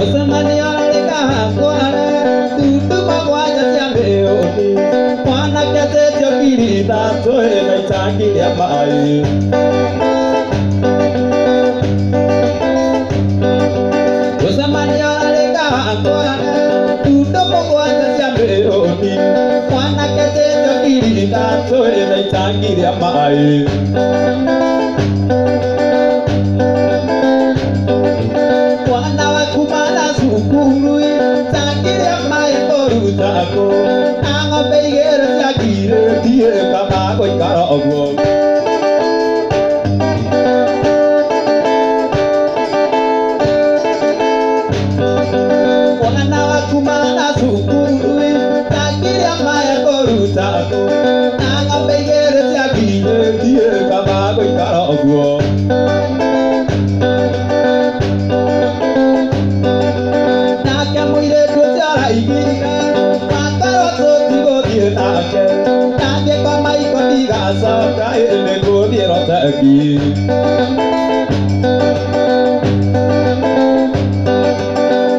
Mũcemanio ũrarĩ Kawangware tundu mũgwanja cia mĩũni mwanake atĩtio 3,000 na itangi rĩa maĩ. Mũcemanio ũrarĩ Kawangware tundu mũgwanja cia mĩũni mwanake atĩtio 3,000 na itangi rĩa maĩ. Mwana waku mana cukuru itangi rĩa maĩ kũrutako na ng'ombe igĩrĩ cia ngirĩtie kaba gũikara ũguo. Mwana waku mana cukuru itangi rĩa maĩ kũrutako na ng'ombe igĩrĩ cia ngirĩtie kaba gũikara ũguo. Nake mũirĩtu ũcio araigire wakorwo tũtigũthiĩ nake ndathiĩ kwa maiko ndigacoka ĩndĩ ngũthiĩ Rotegi.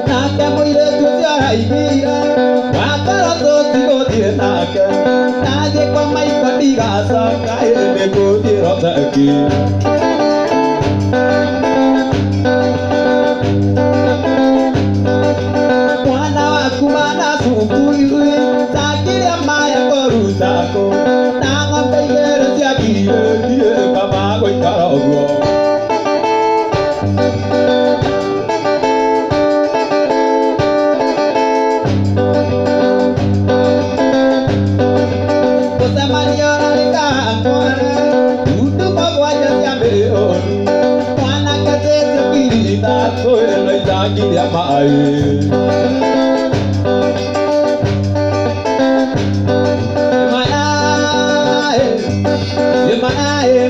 Nake mũirĩtu ũcio araigire wakorwo tũtigũthiĩ nake ndathiĩ kwa maiko ndigacoka ĩndĩ ngũthiĩ Rotegi. Mwana waku mana cukuru itangi rĩa maĩ kũrutako na ng'ombe igĩrĩ cia ngirĩtie kaba gũikara ũguo. Mũcemanio ũrarĩ Kawangware tundu mũgwanja cia mĩũni mwanake atĩtio 3,000 na itangi rĩa maĩ. Maya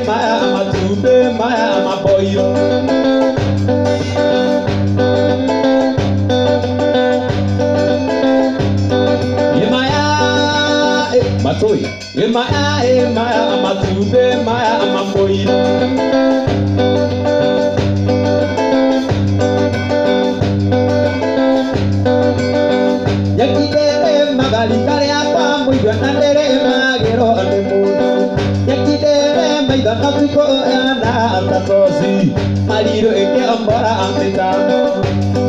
maya matumbĩ maya maboiro. Maya matũi maya maya matumbĩ maya maboiro. Nyeki ndĩrĩmaga rika rĩakwa mũigua na ndĩrĩmagĩrwo nĩ mũndũ. Nyeki ndĩrĩma ithano tukũ na tatoci marirũ ĩkĩombora mĩtambo.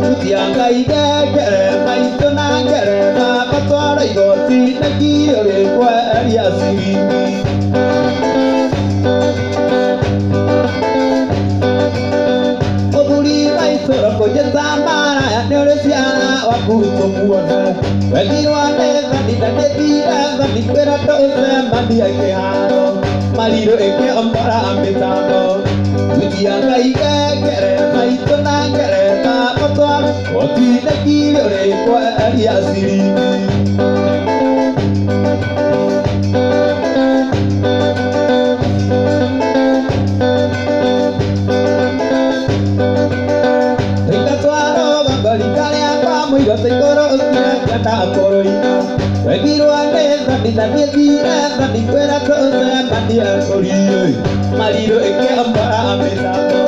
Hutia Ngai ngengere maitũ na ngere baba twara igoti na kirio rĩkweria ciringi. Mũthuri wa itũra kũnjĩta maraya nĩ ũrĩ ciana waku tũmuone. Wethirwo nĩ thoni na ndĩthire thoni kwĩra tũcemanie kĩharo marirũ ĩkĩombora mĩtambo. Hutia Ngai ngengere maitũ na ngere baba twara igoti na kirio rĩkweria ciringi. Rĩngatwarwo rika rĩakwa mũigo taikũrũ ũkĩrengana kũrũina. Wethirwo nĩ thoni na ndĩthire thoni kwĩra tũcemanie kũriĩ marirũ ĩkĩombora mĩtambo.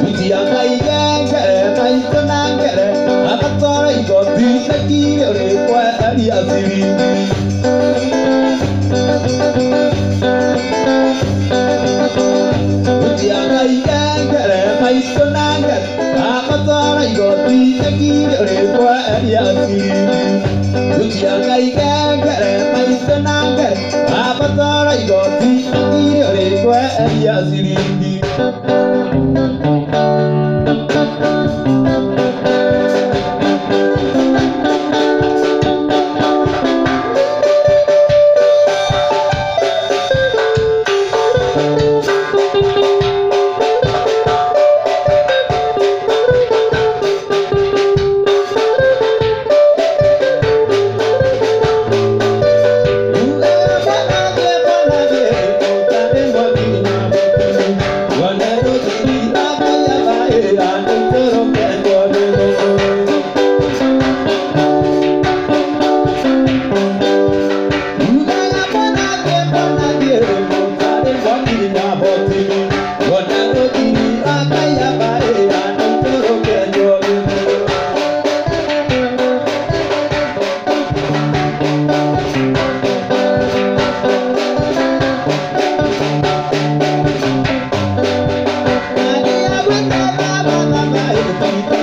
Hutia Ngai ngengere maitũ na ngere baba twara igoti na kirio rĩkweria ciringi. Hutia Ngai ngengere maitũ na ngere baba twara igoti na kirio rĩkweria ciringi. Hutia Ngai ngengere maitũ na ngere baba twara igoti na kirio rĩkweria ciringi. Thank you. Thank you.